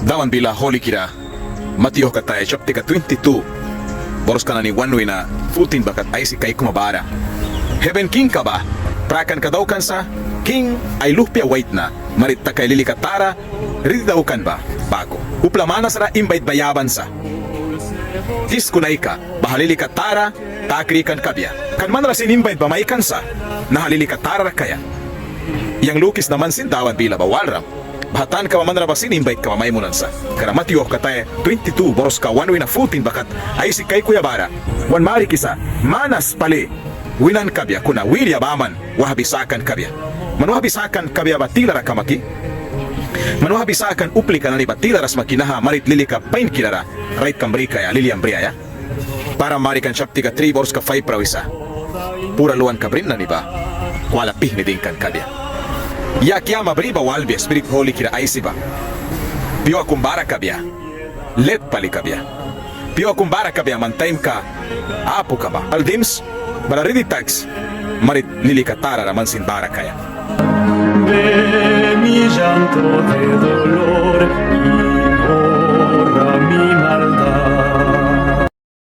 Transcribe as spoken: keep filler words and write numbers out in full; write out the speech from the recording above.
Dawan bila hulikira, Matiu wauhkataya chaptika twenty-two, boroska nani one wina fourteen ba kat aisi kaikuma bara. Heben kingka ba prakanka daukan sa, king ai luhpia waitna, marit takaia lilika tara ridi daukan ba baku. Upla manas ra imbait ba yaban sa. Tisku naika baha lilika tara ta krikan kabia. Kan man ra sin imbait ba maikan sa, naha lilika tara ra kaia. Yang lukisna man sin Dawan bila ba walram. Baha tanka ba man ra ba sin imbaitka ba mai munan sa. Kara Matiu wauhkataya twenty-two, boroska one wina fourteen ba kat aisi kaikuya bara. Wan marikisa, manas pali winan kabia, kuna wiria baman wahbi sakan kabia. Man wahbi sakan kabia ba tilara kama ki? Man wahbi sakan uplika nani ba tilara sma ki naha marit lilika painkira ra raitkam brikaia, liliam briaia? Bara marikan chaptika three, boroska five ra wisa: Pura luanka brin nani ba kwala pihni dingkan kabia. Ya kiama bri ba walbia Spirit Hulikira aisi ba. Pyua kum bara kabia, let pali kabia. Pyua kum bara kabia man taimka apu kama. Al dims bara ridi taks, marit lilika tara ra man sin bara kaia.